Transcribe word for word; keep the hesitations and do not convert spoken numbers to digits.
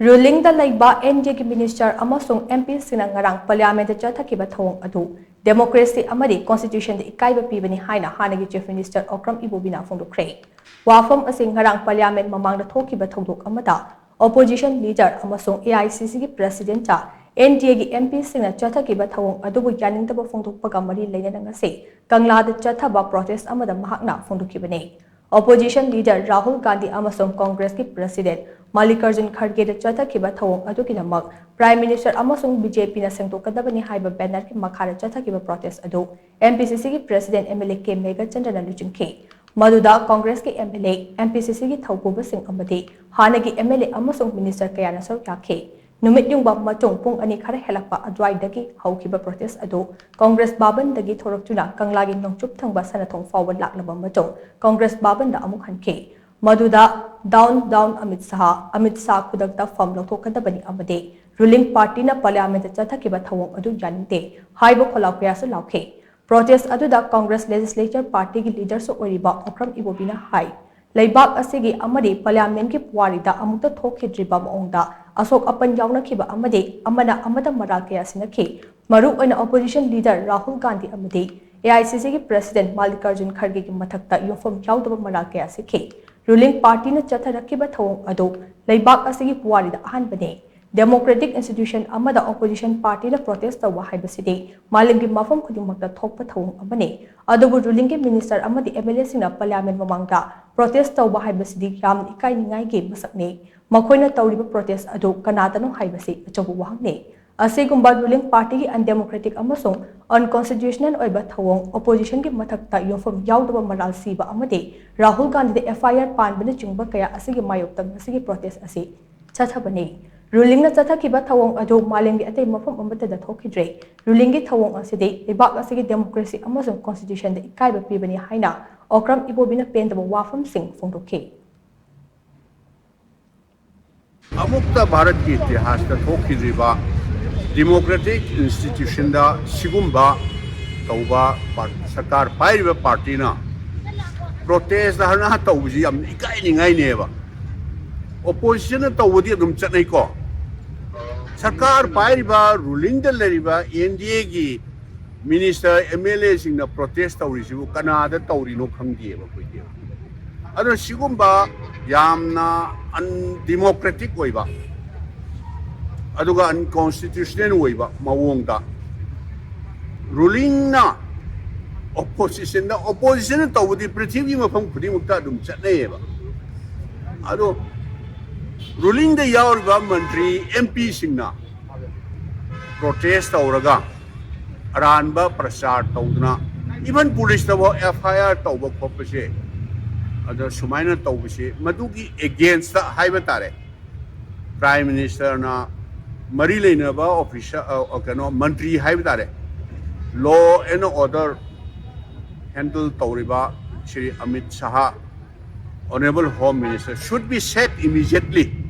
ꯔꯨꯂꯤꯡꯗ ꯂꯩꯕ N D ꯑꯦꯒꯤ minister ꯑꯃꯁꯨꯡ ꯑꯦꯝ ꯄꯤꯁꯤꯡꯅ ꯉꯔꯥꯡ ꯄꯥꯔꯂꯤꯌꯥꯃꯦꯟꯗ ꯆꯠꯊꯈꯤꯕ ꯊꯧꯑꯣꯡ ꯑꯗꯨ ꯗꯦꯃꯣꯀ꯭ꯔꯦꯁꯤ ꯑꯃꯗꯤ ꯀꯣꯟꯁꯇꯤꯇ꯭ꯌꯨꯁꯟꯗ ꯏꯀꯥꯏꯕ ꯄꯤꯕꯅꯤ ꯍꯥꯏꯅ ꯍꯥꯟꯅꯒꯤ ꯆꯤꯐ ꯃꯤꯅꯤꯁꯇꯔ ꯑꯣꯀ꯭ꯔꯝ ꯏꯕꯣꯕꯤꯅ ꯐꯣꯡꯗꯣꯛꯈ꯭ꯔꯦ꯫ ꯋꯥꯐꯝ ꯑꯁꯤ ꯉꯔꯥꯡ ꯄꯥꯔꯂꯤꯌꯥꯃꯦꯟ ꯃꯃꯥꯡꯗ ꯊꯣꯛꯈꯤꯕ ꯊꯧꯗꯣꯛ ꯑꯃꯗ ꯑꯣꯄꯣꯖꯤꯁꯟ ꯂꯤꯗꯔ ꯑꯃꯁꯨꯡ ꯑꯦ ꯑꯥꯏ ꯁꯤ ꯁꯤꯒꯤ ꯄ꯭ꯔꯦꯁꯤꯗꯦꯟꯠꯇ ꯑꯦꯟ ꯗꯤ ꯑꯦꯒꯤ ꯑꯦꯝ ꯄꯤꯁꯤꯡꯅ ꯆꯠꯊꯈꯤꯕ ꯊꯧꯑꯣꯡ ꯑꯗꯨꯕꯨ ꯌꯥꯅꯤꯡꯗꯕ ꯐꯣꯡꯗꯣꯛꯄꯒ ꯃꯔꯤ ꯂꯩꯅꯅ ꯉꯁꯤ ꯀꯪꯂꯥꯗ ꯆꯠꯊꯕ ꯄ꯭ꯔꯣꯇꯦꯁ ꯑꯃꯗ ꯃꯍꯥꯛꯅ ꯐꯣꯡꯗꯣꯛꯈꯤꯕꯅꯤ꯫ ꯑꯣꯄꯣꯖꯤꯁꯟ ꯂꯤꯗꯔ ꯔꯥꯍꯨꯜ ꯒꯥꯟꯙꯤ ꯑꯃꯁꯨꯡ ꯀꯣꯡꯒ꯭ꯔꯦꯁꯀꯤ ꯄ꯭ꯔꯦꯁꯤꯗꯦꯟꯠ ꯃꯜꯂꯤꯀꯥꯔꯖꯨꯟ ꯈꯔꯒꯦꯗ ꯆꯠꯊꯈꯤꯕ ꯊꯧꯑꯣꯡ ꯑꯗꯨꯒꯤꯗꯃꯛ ꯄ꯭ꯔꯥꯏꯝ ꯃꯤꯅꯤꯁꯇꯔ ꯑꯃꯁꯨꯡ ꯕꯤ ꯖꯦ ꯄꯤꯅ ꯁꯦꯡꯗꯣꯛꯀꯗꯕꯅꯤ ꯍꯥꯏꯕ ꯕꯦꯅꯔꯒꯤ ꯃꯈꯥꯗ ꯆꯠꯊꯈꯤꯕ ꯄ꯭ꯔꯣꯇꯦꯁ ꯑꯗꯨ ꯑꯦꯝ ꯄꯤ ꯁꯤ ꯁꯤꯒꯤ president M L A K ꯃꯦꯘꯆꯟꯗ꯭ꯔꯅ ꯂꯨꯆꯤꯡꯈꯤ꯫ ꯃꯗꯨꯗ ꯀꯣꯡꯒ꯭ꯔꯦꯁꯀꯤ M L A, M P C ꯁꯤꯒꯤ ꯊꯧꯄꯨꯕꯁꯤꯡ ꯑꯃꯗꯤ ꯍꯥꯟꯅꯒꯤ ꯑꯦꯝ ꯑꯦꯜ ꯑꯦ ꯑꯃꯁꯨꯡ ꯃꯤꯅꯤꯁꯇꯔ ꯀꯌꯥꯅ ꯁꯔꯨꯛ ꯌꯥꯈꯤ꯫ ꯅꯨꯃꯤꯠ ꯌꯨꯡꯕ ꯃꯇꯨꯡ ꯄꯨꯡ ꯑꯅꯤ ꯈꯔ ꯍꯦꯜꯂꯛꯄ ꯑꯗꯨꯋꯥꯏꯗꯒꯤ ꯍꯧꯈꯤꯕ ꯄ꯭ꯔꯣꯇꯦꯁ ꯑꯗꯨ ꯀꯣꯡꯒ꯭ꯔꯦꯁ ꯚꯕꯟꯗꯒꯤ ꯊꯣꯔꯛꯇꯨꯅ ꯀꯪꯂꯥꯒꯤ ꯅꯣꯡꯆꯨꯞ ꯊꯪꯕ ꯁꯅꯥꯊꯣꯡ ꯐꯥꯎꯕ ꯂꯥꯛꯂꯕ ꯃꯇꯨꯡ ꯀꯣꯡꯒ꯭ꯔꯦꯁ ꯚꯕꯟꯗ ꯑꯃꯨꯛ ꯍꯟꯈꯤ꯫ ꯃꯗꯨꯗ ꯗꯥꯎꯟ ꯗꯥꯎꯟ ꯑꯃꯤꯠ ꯁꯥꯍ, ꯑꯃꯤꯠ ꯁꯥꯍ ꯈꯨꯗꯛꯇ ꯐꯝ ꯂꯧꯊꯣꯛꯀꯗꯕꯅꯤ ꯑꯃꯗꯤ ꯔꯨꯂꯤꯡ ꯄꯥꯔꯇꯤꯅ ꯄꯥꯔꯂꯤꯌꯥꯃꯦꯟꯠꯇ ꯆꯠꯊꯈꯤꯕ ꯊꯧꯑꯣꯡ ꯑꯗꯨ ꯌꯥꯅꯤꯡꯗꯦ ꯍꯥꯏꯕ ꯈꯣꯜꯂꯥꯎ ꯀꯌꯥꯁꯨ ꯂꯥꯎꯈꯤ꯫ ꯄ꯭ꯔꯣꯇꯦꯁ ꯑꯗꯨꯗ ꯀꯣꯡꯒ꯭ꯔꯦꯁ ꯂꯦꯖꯤꯁꯂꯦꯆꯔ ꯄꯥꯔꯇꯤꯒꯤ ꯂꯤꯗꯔꯁꯨ ꯑꯣꯏꯔꯤꯕ ꯑꯣꯀ꯭ꯔꯝ ꯏꯕꯣꯕꯤꯅ ꯍꯥꯏ, ꯂꯩꯕꯥꯛ ꯑꯁꯤꯒꯤ ꯑꯃꯗꯤ ꯄꯥꯔꯂꯤꯌꯥꯃꯦꯟꯠꯀꯤ ꯄꯨꯋꯥꯔꯤꯗ ꯑꯃꯨꯛꯇ ꯊꯣꯛꯈꯤꯗ꯭ꯔꯤꯕ ꯃꯑꯣꯡꯗ ꯑꯁꯣꯛ ꯑꯄꯟ ꯌꯥꯎꯅꯈꯤꯕ ꯑꯃꯗꯤ ꯑꯃꯅ ꯑꯃꯗ ꯃꯔꯥꯜ ꯀꯌꯥ ꯁꯤꯟꯅꯈꯤ꯫ ꯃꯔꯨꯑꯣꯏꯅ ꯑꯣꯄꯣꯖꯤꯁꯟ ꯂꯤꯗꯔ ꯔꯥꯍꯨꯜ ꯒꯥꯟꯙꯤ ꯑꯃꯗꯤ ꯑꯦ ꯑꯥꯏ ꯁꯤ ꯁꯤꯒꯤ ꯄ꯭ꯔꯦꯁꯤꯗꯦꯟꯠ ꯃꯜꯂꯤꯀꯥꯔꯖꯨꯟ ꯈꯔꯒꯦꯒꯤ ꯃꯊꯛꯇ ꯌꯨꯝꯐꯝ ꯌꯥꯎꯗꯕ ꯃꯔꯥꯜ ꯀꯌꯥ ꯁꯤꯈꯤ꯫ ꯔꯨꯂꯤꯡ ꯄꯥꯔꯇꯤꯅ ꯆꯠꯊꯔꯛꯈꯤꯕ ꯊꯧꯑꯣꯡ ꯑꯗꯨ ꯂꯩꯕꯥꯛ ꯑꯁꯤꯒꯤ ꯄꯨꯋꯥꯔꯤꯗ ꯑꯍꯥꯟꯕꯅꯤ꯫ ꯗꯦꯃꯣꯀ꯭ꯔꯦꯇꯤꯛ ꯏꯟꯁꯇꯤꯇ꯭ꯌꯨꯁꯟ ꯑꯃꯗ ꯑꯣꯄꯣꯖꯤꯁꯟ ꯄꯥꯔꯇꯤꯅ ꯄ꯭ꯔꯣꯇꯦꯁ ꯇꯧꯕ ꯍꯥꯏꯕꯁꯤꯗꯤ ꯃꯥꯂꯦꯝꯒꯤ ꯃꯐꯝ ꯈꯨꯗꯤꯡꯃꯛꯇ ꯊꯣꯛꯄ ꯊꯧꯑꯣꯡ ꯑꯃꯅꯤ꯫ ꯑꯗꯨꯕꯨ ꯔꯨꯂꯤꯡꯒꯤ ꯃꯤꯅꯤꯁꯇꯔ ꯑꯃꯗꯤ ꯑꯦꯝ ꯑꯦꯜ ꯑꯦꯁꯤꯡꯅ ꯄꯥꯔꯂꯤꯌꯥꯃꯦꯟꯠ ꯃꯃꯥꯡꯗ ꯄ꯭ꯔꯣꯇꯦꯁ ꯇꯧꯕ ꯍꯥꯏꯕꯁꯤꯗꯤ ꯌꯥꯝꯅ ꯏꯀꯥꯏꯅꯤꯡꯉꯥꯏꯒꯤ ꯃꯁꯛꯅꯤ꯫ ꯃꯈꯣꯏꯅ ꯇꯧꯔꯤꯕ ꯄ꯭ꯔꯣꯇꯦꯁ ꯑꯗꯨ ꯀꯅꯥꯗꯅꯣ ꯍꯥꯏꯕꯁꯤ ꯑꯆꯧꯕ ꯋꯥꯍꯪꯅꯤ꯫ ꯑꯁꯤꯒꯨꯝꯕ ꯔꯨꯂꯤꯡ ꯄꯥꯔꯇꯤꯒꯤ ꯑꯟꯗꯦꯃꯣꯀ꯭ꯔꯦꯇꯤꯛ ꯑꯃꯁꯨꯡ ꯑꯟꯀꯣꯟꯁꯇꯤꯇ꯭ꯌꯨꯁꯅꯦꯜ ꯑꯣꯏꯕ ꯊꯧꯑꯣꯡ, ꯑꯣꯄꯣꯖꯤꯁꯟꯒꯤ ꯃꯊꯛꯇ ꯌꯨꯝꯐꯝ ꯌꯥꯎꯗꯕ ꯃꯔꯥꯜ ꯁꯤꯕ ꯑꯃꯗꯤ ꯔꯥꯍꯨꯜ ꯒꯥꯟꯙꯤꯗ ꯑꯦꯐ ꯑꯥꯏ ꯑꯥꯔ ꯄꯥꯟꯕꯅꯆꯤꯡꯕ ꯀꯌꯥ ꯑꯁꯤꯒꯤ ꯃꯥꯌꯣꯛꯇ ꯉꯁꯤꯒꯤ ꯄ꯭ꯔꯣꯇꯦꯁ ꯑꯁꯤ ꯆꯠꯊꯕꯅꯤ꯫ ꯔꯨꯂꯤꯡꯅ ꯆꯠꯊꯈꯤꯕ ꯊꯧꯑꯣꯡ ꯑꯗꯨ ꯃꯥꯂꯦꯝꯒꯤ ꯑꯇꯩ ꯃꯐꯝ ꯑꯃꯠꯇꯗ ꯊꯣꯛꯈꯤꯗ꯭ꯔꯦ꯫ ꯔꯨꯂꯤꯡꯒꯤ ꯊꯧꯑꯣꯡ ꯑꯁꯤꯗꯤ ꯂꯩꯕꯥꯛ ꯑꯁꯤꯒꯤ ꯗꯦꯃꯣꯀ꯭ꯔꯦꯁꯤ ꯑꯃꯁꯨꯡ ꯀꯣꯟꯁꯇꯤꯇ꯭ꯌꯨꯁꯟꯗ ꯏꯀꯥꯏꯕ ꯄꯤꯕꯅꯤ ꯍꯥꯏꯅ ꯑꯣꯀ꯭ꯔꯝ ꯏꯕꯣꯕꯤꯅ ꯄꯦꯟꯗꯕ ꯋꯥꯐꯝꯁꯤꯡ ꯐꯣꯡꯗꯣꯛꯈꯤ꯫ ꯑꯃꯨꯛꯇ ꯚꯥꯔꯠꯀꯤ ꯏꯇꯤꯍꯥꯁꯇ ꯊꯣꯛꯈꯤꯗ꯭ꯔꯤꯕ ꯗꯤꯃꯣꯀ꯭ꯔꯦꯇꯤꯛ ꯏꯟꯁꯇꯤꯇ꯭ꯌꯨꯁꯟꯗ ꯁꯤꯒꯨꯝꯕ ꯇꯧꯕ ꯄꯥꯔ-, ꯁꯔꯀꯥꯔ ꯄꯥꯏꯔꯤꯕ ꯄꯥꯔꯇꯤꯅ ꯄ꯭ꯔꯣꯇꯦꯁ ꯙꯔꯅꯥ ꯇꯧꯕꯁꯤ ꯌꯥꯝ ꯏꯀꯥꯏꯅꯤꯡꯉꯥꯏꯅꯦꯕ꯫ ꯑꯣꯄꯣꯖꯤꯁꯟꯅ ꯇꯧꯕꯗꯤ ꯑꯗꯨꯝ ꯆꯠꯅꯩꯀꯣ꯫ ꯁꯔꯀꯥꯔ ꯄꯥꯏꯔꯤꯕ, ꯔꯨꯂꯤꯡꯗ ꯂꯩꯔꯤꯕ ꯑꯦꯟ ꯗꯤ ꯑꯦꯒꯤ ꯃꯤꯅꯤꯁꯇꯔ, ꯑꯦꯝ ꯑꯦꯜ ꯑꯦꯁꯤꯡꯅ ꯄ꯭ꯔꯣꯇꯦꯁ ꯇꯧꯔꯤꯁꯤꯕꯨ ꯀꯅꯥꯗ ꯇꯧꯔꯤꯅꯣ ꯈꯪꯗꯦꯕ ꯑꯩꯈꯣꯏꯗꯤ꯫ ꯑꯗꯨꯅ ꯁꯤꯒꯨꯝꯕ ꯌꯥꯝꯅ ꯑꯟꯗꯤꯃꯣꯀ꯭ꯔꯦꯇꯤꯛ ꯑꯣꯏꯕ, ꯑꯗꯨꯒ ꯑꯟꯀꯣꯟꯁꯇꯤꯇ꯭ꯌꯨꯁꯅꯦꯜ ꯑꯣꯏꯕ ꯃꯑꯣꯡꯗ ꯔꯨꯂꯤꯡꯅ ꯑꯣꯄꯣꯖꯤꯁꯟꯗ, ꯑꯣꯄꯣꯖꯤꯁꯟꯅ ꯇꯧꯕꯗꯤ ꯄ꯭ꯔꯤꯊꯤꯕꯤꯒꯤ ꯃꯐꯝ ꯈꯨꯗꯤꯡꯃꯛꯇ ꯑꯗꯨꯝ ꯆꯠꯅꯩꯌꯦꯕ꯫ ꯑꯗꯣ ꯔꯨꯂꯤꯡꯗ ꯌꯥꯎꯔꯤꯕ ꯃꯟꯇ꯭ꯔꯤ, ꯑꯦꯝ ꯄꯤꯁꯤꯡꯅ ꯄ꯭ꯔꯣꯇꯦꯁ ꯇꯧꯔꯒ ꯑꯔꯥꯟꯕ ꯄ꯭ꯔꯆꯥꯔ ꯇꯧꯗꯨꯅ, ꯏꯚꯟ ꯄꯨꯂꯤꯁꯇꯐꯥꯎ ꯑꯦꯐ ꯑꯥꯏ ꯑꯥꯔ ꯇꯧꯕ ꯈꯣꯠꯄꯁꯦ, ꯑꯗ ꯁꯨꯃꯥꯏꯅ ꯇꯧꯕꯁꯦ, ꯃꯗꯨꯒꯤ ꯑꯦꯒꯦꯟꯁꯇ ꯍꯥꯏꯕ ꯇꯥꯔꯦ, ꯄ꯭ꯔꯥꯏꯝ ꯃꯤꯅꯤꯁꯇꯔꯅ ꯃꯔꯤ ꯂꯩꯅꯕ ꯑꯣꯐꯤꯁꯔ, ꯀꯩꯅꯣ, ꯃꯟꯇ꯭ꯔꯤ ꯍꯥꯏꯕ ꯇꯥꯔꯦ, ꯂꯣ ꯑꯦꯟ ꯑꯣꯔꯗꯔ ꯍꯦꯟꯗꯜ ꯇꯧꯔꯤꯕ Shri Amit Shah, Honourable Home Minister, should be sacked immediately.